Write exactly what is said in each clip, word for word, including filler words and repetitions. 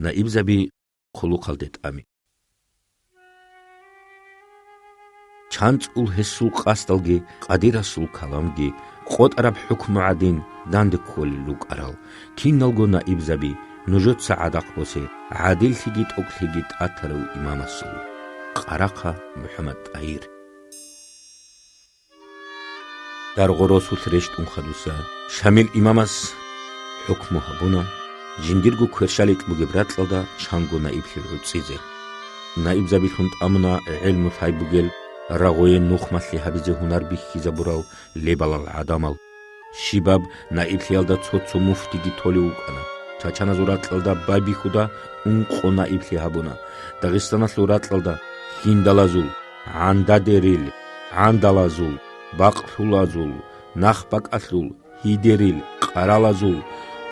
Наибзаби хъулухъалде тӀами. ЧанцӀул гьесул къасдалги, къадирасул каламги, къотӀараб хӀукму гӀадин данде кколел рукӀарал, киналго наибзаби, нужеца гӀадахъ босе гӀадиллъиги тӀокӀлъиги тӀатарав имамасул. Къарахъа МухӀаммад ТӀагьир. Даргъо росулъ рещтӀун хадуса, Шамил имамас хӀукму гьабуна, жиндирго кверщаликь бугеб ракьалда чанго наиблъи гӀуцӀизе. Наибзабилъун тӀамуна гӀелму лъай бугел, рагъуе нухмалъи гьабизе гьунар бихьизабурал лебалал гӀадамал. Щибаб наиблъиялда цо-цо муфтиги толев вукӀана. Чачаназул ракьалда байбихьуда ункъо наиблъи гьабуна. Дагъистаналъул ракьалда хьиндалазул, гӀандадерил, гӀандалазул, бакълъулазул, нахбакӀалъул, гьидерил, къаралазул,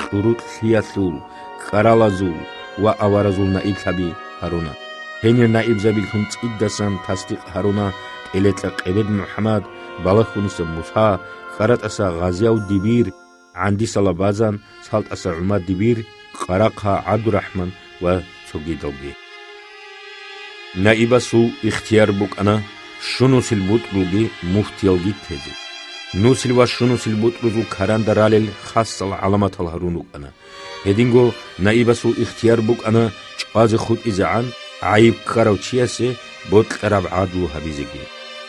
кьурукьлъиялъул, ккаралазул ва аваразул наиблъаби гьаруна. Гьенир наибзабилъун цӀидасан тасдикъ гьаруна ТӀелекьа Къебед МухӀаммад, Балахьуниса Муса, ХьаратӀаса Гъазияв Дибир, ГӀандисала Базан, СалтӀаса ГӀумар Дибир, Къарахъа ГӀабдурахӀман ва цогидалги. Наибасул ихтияр букӀана щунусил бутӀрулги муфтиялги тезе. Нусил ва щунусил бутӀрузул каранда ралел хасал гӀаламатал гьарун рукӀана. Гьединго наибасул ихтияр букӀана чӀвазе хутӀизегӀан гӀайиб ккарав чиясе бокьараб гӀадлу гьабизеги,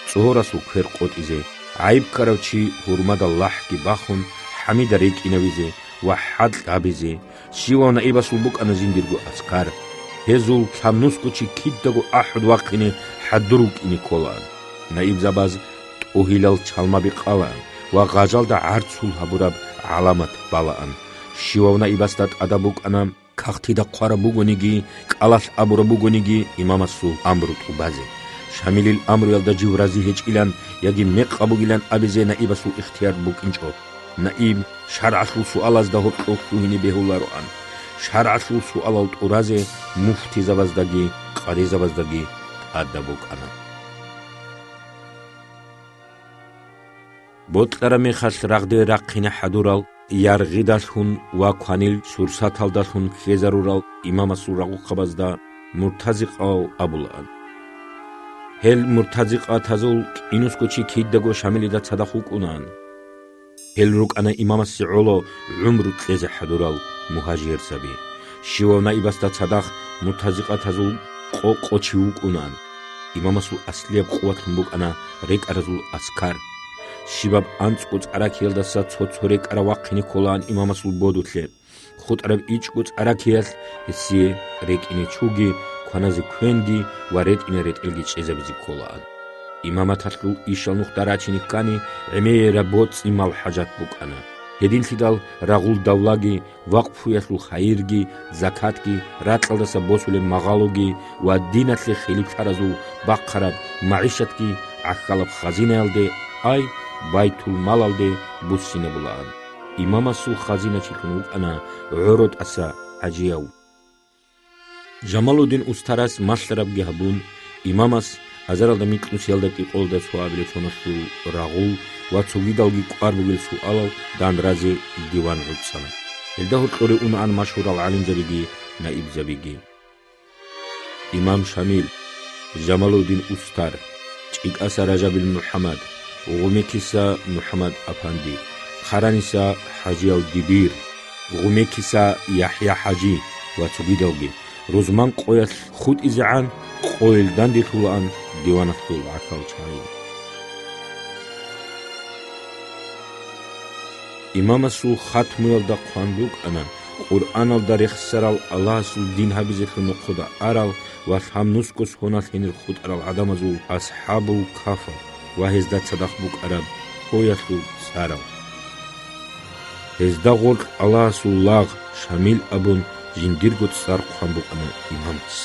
цӀогьорасул квер къотӀизе, гӀайиб ккарав чи гьурмада лахӀги бахун, хӀамида рекӀинавизе ва хӀакъ гьабизе. Щивав наибасул букӀана жиндирго аскар. Гьезул лъабнусго чи кидаго ахӀун вахъине хӀадур вукӀине кколаан. Наибзабаз тӀугьилал чалмаби къалаан ва гъажалда гӀарцул гьабураб гӀаламат балаан. Щивав наибасда тӀадаб букӀана, кагътида хъвараб бугониги, кӀалалъ абураб бугониги имамасул амру тӀубазе. Шамилил амруялда жив рази гьечӀилан яги мекъ гьабугилан абизе наибасул ихтияр букӀинчӀо. Наиб шаргӀалъул суалазда гьоркьов лъугьине бегьулароан. ШаргӀалъул суалал тӀуразе муфтизабаздаги къадизабаздаги тӀадаб букӀана. Бокьараб мехалъ рагъде рахъине хӀадурал, яргъидалъун ва кванил сурсаталдалъун ккезарурал имамасул рагъухъабазда муртазикъав абулаан. Гьел муртазикъатазул кӀинусго чи кидаго Шамилида цадахъ вукӀунаан. Гьел рукӀана имамасе гӀоло гӀумру кьезе хӀадурал мугьажирзаби. Щивав наибасда цадахъ муртазикъатазул къо-къо чи вукӀунаан. Имамасул аслияб къуватлъун букӀана рекӀаразул аскар. Щибаб анцӀго цӀаракиялдаса цо-цо рекӀарав вахъине кколаан имамасул бодулъе. ХутӀараб ичӀго цӀаракиялъ гьесие рекӀине чуги, кваназе квенги ва ретӀине ретӀелги чӀезабизе кколаан. Имаматалъул ишал нухда рачине ккани, гӀемераб боцӀи-мал хӀажат букӀана. Гьединлъидал рагъул давлаги, вакъфуялъул хайирги, закатги, ракьалдаса босулеб магъалуги ва диналъе хилиплъаразул бахъараб магӀишатги гӀахьалаб хазинаялде, ай, байтулмалалде буссинабулаан. Имамасул хазиначилъун вукӀана ГӀоротӀаса ХӀажияв. Жамалудин устарас малъарабги гьабун, имамас азаралда микьнусиялда кӀикъоялда цо абилеб соналъул рагъул ва цогидалги кӀвар бугел суалал данразе диван гӀуцӀана. Гьелда гьоркьоре унаан машгьурал гӀалимзабиги наибзабиги. Имам Шамил, Жамалудин устар, ЧӀикӀаса Ражабил МухӀаммад, Гъумекиса МухӀаммад-апанди, Хъараниса ХӀажияв Дибир, Гъумекиса ЯхӀя-хӀажи ва цогидалги, рузман къоялъ хутӀизегӀан къойил данделъулаан диваналъул гӀахьал чагӀи. Имамасул хатмуялда хъван рукӀана Къуръаналда рехсарал, Аллагьасул дин гьабизелъул нохъода арал ва лъабнусго соналъ гьенир хутӀарал гӀадамазул асхӀабул кафал ва гьезда цадахъ букӀараб гьоялъул цӀарал. Гьезда гъоркь Аллагьасул лагъ Шамил абун жиндирго цӀар хъван букӀана имамас.